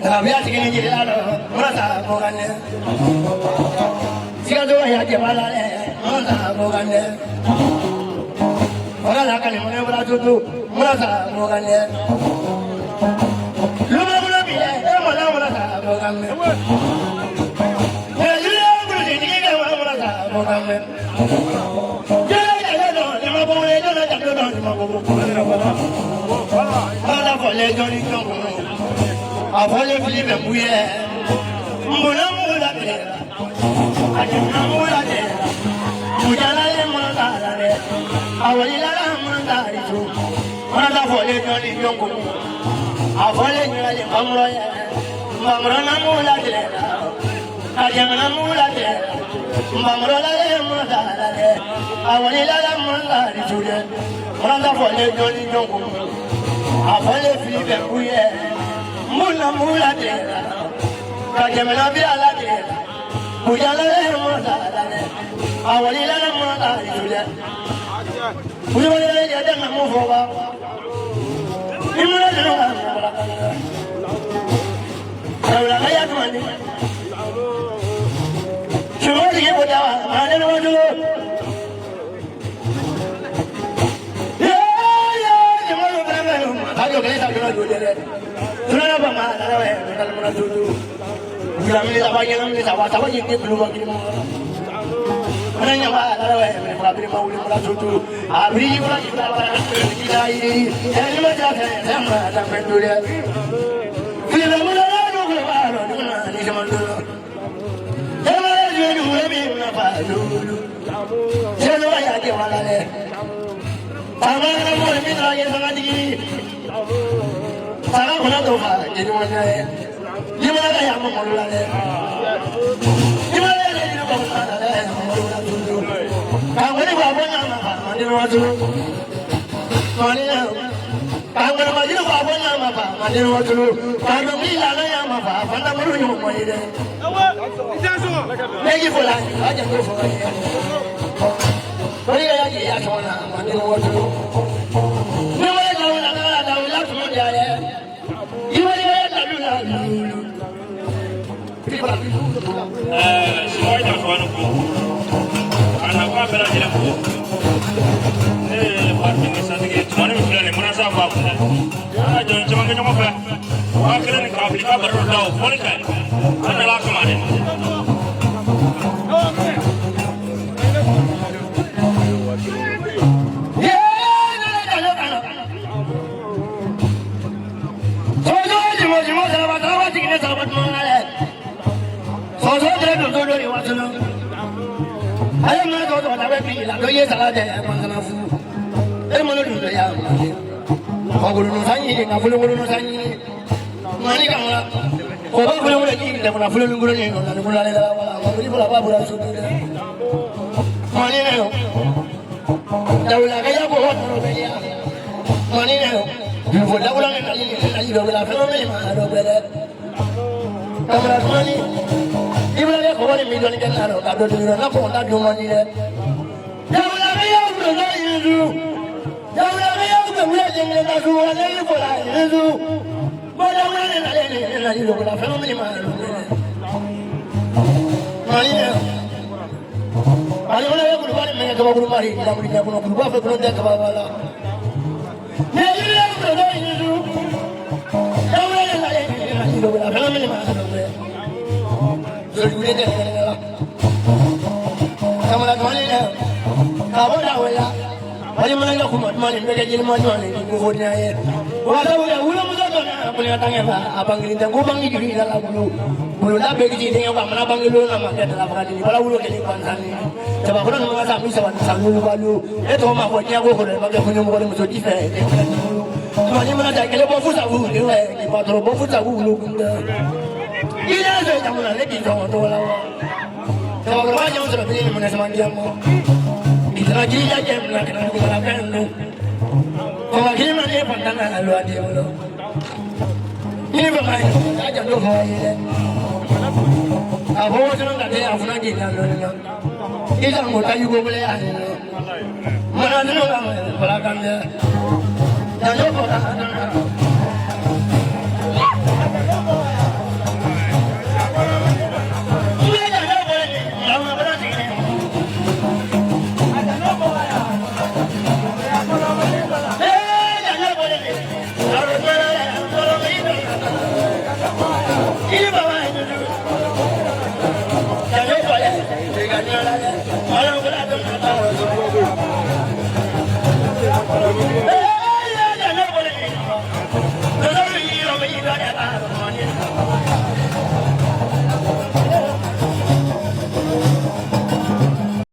Rabiya tigi ni jeli la mura sa ko kan ne. Sikaso ya jeba la le mura sa ko kan ne. Ora la kan mo ne bra tutu mura sa ko kan ne. Luma bula bi le e mo la mura sa ko kan ne. Ne jeli bulu ti tigi ka mura sa ko kan ne. Jela jela do ni ma bo le do na do do ni ma bo bo. Ala fo le do ni ko. A fɔlen fili bɛ mun ye munna mun la dɛ a jamana mun la dɛ mujala ye mun t'a la dɛ a walila la mun t'a di su mana ta fɔlen jɔn ni jɔn ko a fɔlen ɲagalen bamurɔ ye bamurɔ na mun la dɛ a jamana mun la dɛ bamurɔ la ye mun t'a la dɛ a walila la mun t'a di su dɛ mana ta fɔlen jɔn ni jɔn ko a fɔlen fili bɛ mun ye. Muna mula de ka jamana bi ala de bujala le muna la de awali la le muna la de bujala le ya de na mu fo ba ni muna de na la la ya tu ni chumo di bo da ma ne no do ye ye ni mo lo ba ma ka jo ke sa jo de Sunana ba ma la we kal muna tutu. Gila mi sa ba nyang mi sa ba sa ba yingi bulu ba kini mo. Mana nyang ba la we mi fa bi ma wuli muna tutu. Abri wala ki ba ba ki da yi. E ni ma ja te ma ta pe tu le. Fila muna la no ko ba ro ni na ni sama lu. E ma le ju ni wule mi na fa lu lu. Se no ya ke wala le. Ta ma na mo mi tra ye sa di. Saga kuna to fa jeli ma nya ye ni ma ka ya mo mo la le ni ma le ni ko ma la le mo la tu tu ka ngoni ba bo nya ma fa ma ni wa tu ma ni na ka ngoni ma jili ba bo nya ma fa ma ni wa tu ka do mi la la ya ma fa fa na mo ru mo ni de ne ji fo la a ja ko fo ye ko ni ya ji ya so na ma ni wa tu ni ma la la la la la tu mo ya ye. Sumaworo ta ko a nafa bɛɛ lajɛlen ko ne ye parti santigi tumani min filɛ nin ye Munasa b'a kun an ka jɔn caman kɛ ɲɔgɔn fɛ 10,000 ni k'a fili k'a baro da o fɔli ka ɲi an nana a kama dɛ.